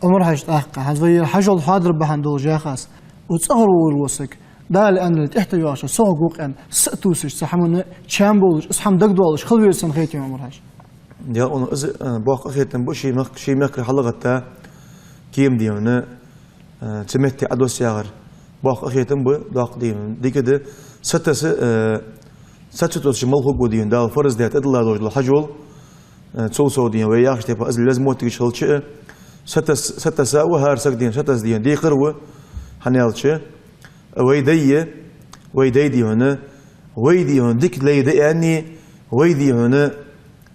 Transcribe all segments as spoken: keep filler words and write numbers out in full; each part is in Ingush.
Ӏумар-Хьажа, тӀаккха хӀанз вай ер хьажол хьоадар бахьан долаш яхаш, укх цӀагӀара вола саг, Дала аьннар тӀехьа йоагӀаш, согӀа гу къен, са а тувсаш, цу хӀаманна чам болаш, из хӀама дагадоалаш хила веза санна хетий, Ӏумар-Хьажа? Дел он из, э, боккха къахетам ба ший мехк-, ший мехкара хьалгӀатта кема, дий хьона, э, цу метте Ӏодосс яхар. Боккха къахетам ба, доккха, дий хьона, дика да. Сатесса, э, са ца тосаш мала хургва, дий хьона, Дала фарз даь тӀадилла долаш дола хьажол, э, цул сов, дий хьона, вай яхача тайпара, из леза моттигаш хилча а, сатесса, сатесса ва хӀара саг, дий хьона, сатесса, дий хьона, декхар ва, хӀана аьлча, вай дай, вай дай, дий хьона, вай, дий хьона, дика лай да аьнна, вай, дий хьона,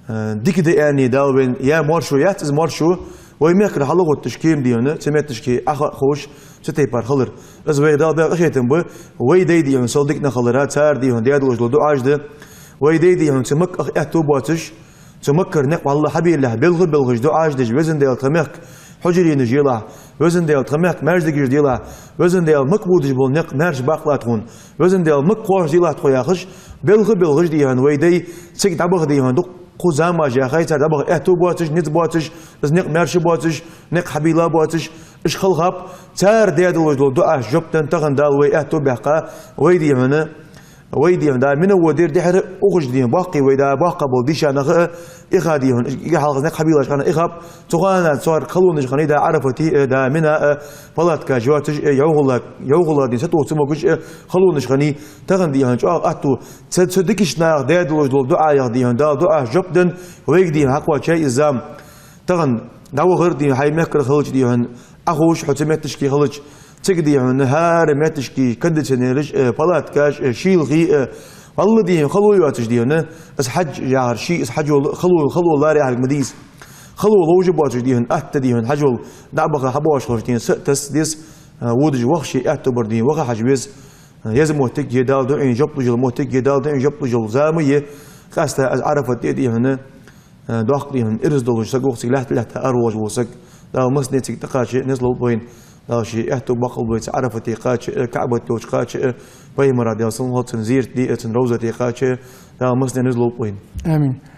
э, дика да аьнна, Дала вайна яь маршо яц, из маршо вай мехкара хьалгӀотташ кема, дий хьона, цу метташка Ӏоха а ховш, цу тайпара хилар. Из вайх Дала даь къахетам ба, вай дай, дий хьона, сел дика нах хилара, цар, дий хьона, даь долаш дола дуӀаш да. Вай дай, дий хьона, цу Макках аьттув боацаш, цу Маккара никъ вӀалла хьабийллехь, белха а белхаш дуӀаш деш, Везан Даьла, тха мехка хьужаренаш елахь, Везан Даьла, тха мехка маьждигаш делахь, Везан Даьла, Макка бодаш бола никъ маьрша баккхалахь тхона, Везан Даьла, Макка кхоачаш делахь тхо, яхаш, белха а белхаш, дий хьона, вай дай цига дӀабаха, дий хьона, дукха замаш яьхай цар дӀабаха, аьттув боацаш, низ боацаш, из никъ маьрша боацаш, никъ хьабийлла боацаш, уж халхаб, цар даь долаш дола дуӀашта жоп денна тахан Дала вай аьттув баьккха, вай, дий хьона, вай, дий хьона, да Мина водир, дехьара ухаш, дий хьона, боккхий вай да боккха бола дийша нах а, иха, дий хьона, ига хьалхаза никъ хьабийллача хана ихаб, цу хана цар халонаш хиннай да Ӏарафате а, да Мина а, палаткаш йоацаш а, йӀовхал, йӀовхал, дий хьона, сатоха ца могаш а, халонаш хиннай. Тахан, дий хьона, чӀоагӀа аьттув, цу, цу дикача наха даь долаш дола дуӀаех, дий хьона, Дала дуӀашта жоп денна, вайга, дий хьона, хьакхоачай из зама. Тахан дӀавахар, дий хьона, хьай мехкара хилча, дий хьона, Ӏохувш хьо цу метташка хилча, цига, дий хьона, хӀара метташка кондиционераш а, палаткаш а, шийлхи а, вӀалла, дий хьона, хало йоацаш, дий хьона, из хьаж яхар, ший из хьажол хало, хало лархӀарг ма дий из. Хало ловш боацаш, дий хьона, атта, дий хьона, хьажол дӀабаха хьабоагӀаш хилча, дий хьона, са а тесса деза, э, водаш ваха ший аьттув бар, дий хьона, ваха хьажа веза. Э, еза моттиг я Дала дуӀайна жоп луш йола моттиг я, Дала дуӀайна жоп луш йола зама я. Къаьстта из Ӏарафат тӀа, дий хьона, э, доккха, дий хьона, ираз долаш саг ва-кх цига лаьтта-лаьтта араволаш вола саг. Дала массане цига тӀакхача низ лулба вайна. Дала ший аьттув бакъалба вай цу Ӏарафате кхача а, КаӀбат йолча кхача а, Пайхамара, Даьла салам хилда цунна, зерат де а, цун ровзате кхача а. Дала массане низ лулба вайна. Амин.